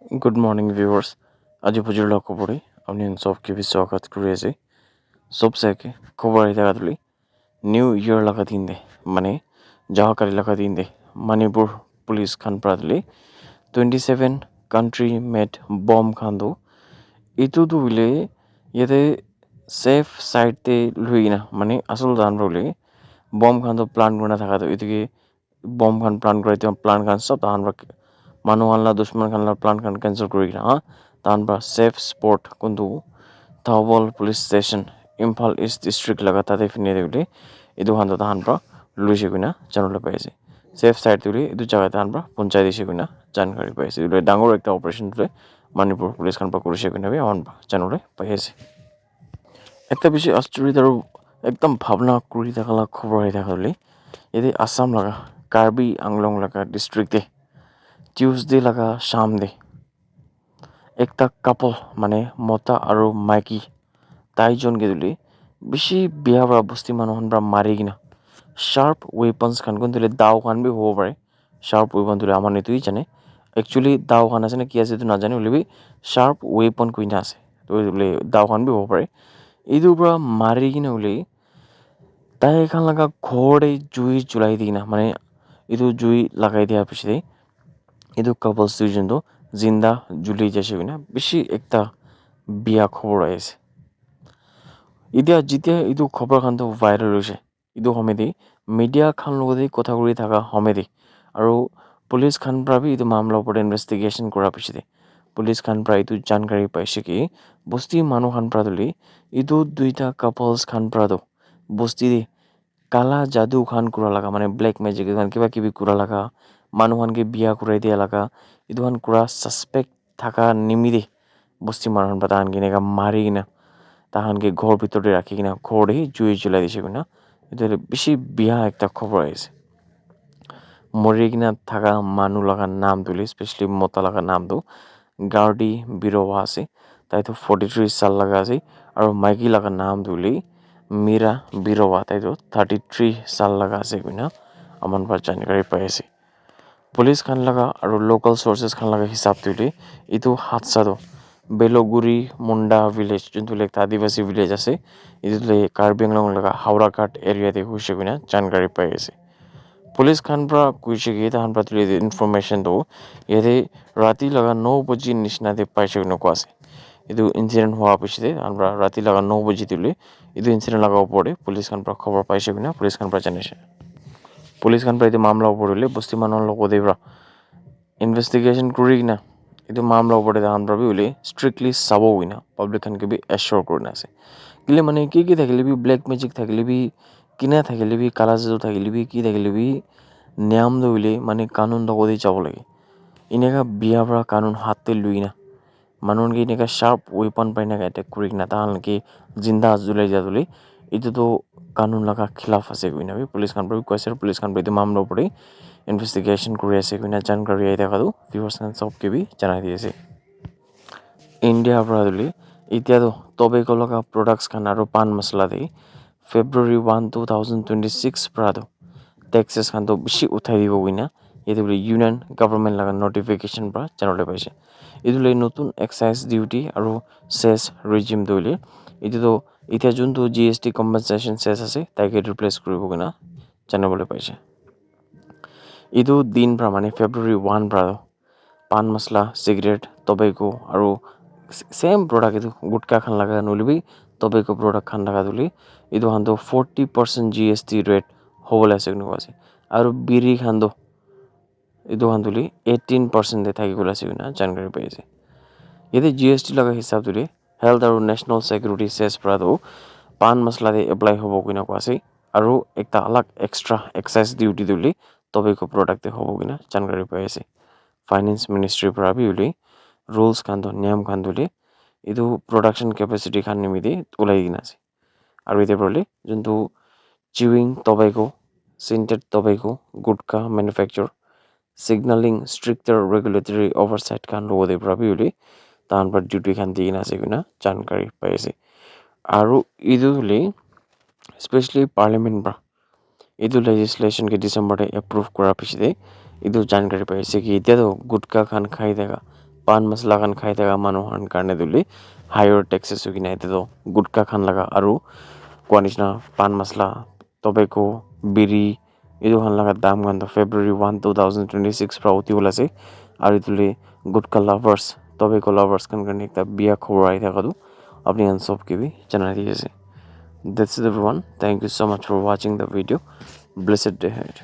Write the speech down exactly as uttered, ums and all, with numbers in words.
Good morning, viewers. Aji bujur la khobor te apni khan sob ke bi swagat kuri ase. Sob se ke khobor ahi thaka tuli New Year laga din te, mane jaga kali laga din te, Manipur police khan pra tuli twenty seven country made bomb khan tu, itu tu hoile yate safe side te lui na, mane asal dan hoile bomb khan tu plant kurina thaka tu itu ke bomb khan plant kura, etu plant khan sob tahan para manu khan la dushman khan la plant khan cancel kuri kena tahan para safe spot kuntu Thoubal Police Station, Imphal East District laga tate phine de hoile etu khan toh tahan para lui jai kena jana bole pai ase. Safe side te hoile etu jaga tahan para punchai dise kena jankari pai ase. Etu hoile dangor ekta operation tu Manipur Police khan para kuri se kena bi aman jana bole pai ase. Ekta bishi aschorya aru ekdam bhabna kuri thaka la khobor ahi thaka hoile, yate Assam laga Karbi Anglong laga district te Tuesday laga sham te ekta couple, mane mota aru maiki, tai jon ke hoile bishi bia para bosti manu khan para mari kena sharp weapons khan, kun tu hoile dao khan bi hobo pare, sharp weapon tu hoile aman etu hi jane. Actually dao khan ase na ki ase etu najane, hoile bi sharp weapon koi na ase. Tu hoile dao khan bi hobo pare. Etu para mari kena hoile tai khan laga ghor te jui julai di kena, mane etu jui lagai dia piche te etu couples duijon tu zinda juli jaise koina bishi ekta bia khobor ahi ase. Etia jetia etu khobor khan tu viral hoise, etu home te media khan logote kotha kuri thaka home te aru police khan para bi etu mamla opor te investigation kura piche te police khan para etu jankari paise ki bosti manu khan para tu hoile etu duita couples khan para tu bosti te kala jadu khan kura laga, mane black magic etu khan kiba kibi kura laga, manu khan ke bia kurai dia laga, etu khan kura suspect thaka nimite bosti manu khan para tahan ke eneka mari kena tahan ke ghor bitor te rakhi kena ghor te hi jui julai dise koina etu hoile bishi bia ekta khobor ahi ase. Mori kena thaka manu laga naam tu hoile, specially mota laga naam tu Gardi Birowa ase. Tai tu forty three saal laga ase. Aru maiki laga naam tu hoile Mira Birowa, tai tu thirty three saal laga ase koina aman para jankari pai ase. Police khan laga aru local sources khan laga hisab tu hoile etu hadsa tu Beloguri Munda village, juntu hoile ekta Adivasi village ase, etu tu hoile Karbi Anglong laga Howraghat area te hoise koina jankari pai ase. Police khan para koise ki tahan para tuli information tu yate rati laga no baji nishina te paise koina koi ase. Etu incident hua piche te tahan para rati laga no baji te hoile etu incident laga opor te police khan para khobor paise koina police khan para janise. Police khan para etu mamla opor te hoile bosti manu khan logote para investigation kuri kena etu mamla opor te tahan para bi hoile strictly sabo koina public khan ke bi assure kuri na ase. Kile mane ki ki thakile bi, black magic thakile bi, kina thakile bi, kala jadu thakile bi, ki thakile bi, niyam tu hoile mane kanun logote jabo lage. Eneka bia para kanun hath te lui na manu khan ke eneka sharp weapon para eneka attack kuri kena tahan ke zinda julai dia tu hoile etu tu kanun laga khilaf ase koina bi police khan para bi koi ase, aru police khan para etu mamla opor te investigation kuri ase koina jankari ahi thaka tu viewers khan sob ke bi janai di ase. India para tu hoile etia tu tobacco laga products khan aru pan masala te February one, two thousand twenty six para tu taxes khan tu bishi uthai dibo koina yate hoile union government laga notification para janabole paise. Etu hoile notun excise duty aru cess regime tu hoile etu tu etia juntu G S T compensation cess ase tai ke replace kuribo koina janabole paise. Etu din para mane February one para tu pan masala, cigarette, tobacco aru same product etu gutka khan laga nohoile bi tobacco product khan laga tu hoile etu khan tu forty percent G S T rate hobole ase koina koi ase. Aru biri khan tu etu khan tu hoile eighteen percent te thaki bole ase koina jankari pai ase. Yate G S T laga hisab tu hoile health aru national security cess para tu pan masala te apply hobo koina koi ase. Aru ekta alag extra excise duty tu hoile tobacco product te hobo koina jankari pai ase. Finance ministry para bi hoile rules khan tu niyam khan tu hoile etu production capacity khan nimite ulai kena ase. Aru yate para hoile juntu chewing tobacco, scented tobacco, gutka manufacture, signaling stricter regulatory oversight khan logote para bi hoile tahan para duty khan di kena ase koina jankari pai ase. Aru etu hoile specially parliament para etu legislation ke December te approve kura piche te etu jankari pai ase ki etia tu gutka khan khai thaka pan masala khan khai thaka manu khan karne tu hoile higher taxes hoi kena etu tu gutka khan laga aru kua nishina pan masala, tobacco, biri, etu khan laga dam khan tu February one, two thousand twenty six pra uthi bole ase. Aru etu le gutka lovers, tobacco lovers khan karne ekta biya khobor ahi thaka tu apni khan sob ke bi janai di ase. That's it everyone. Thank you so much for watching the video. Blessed day ahead.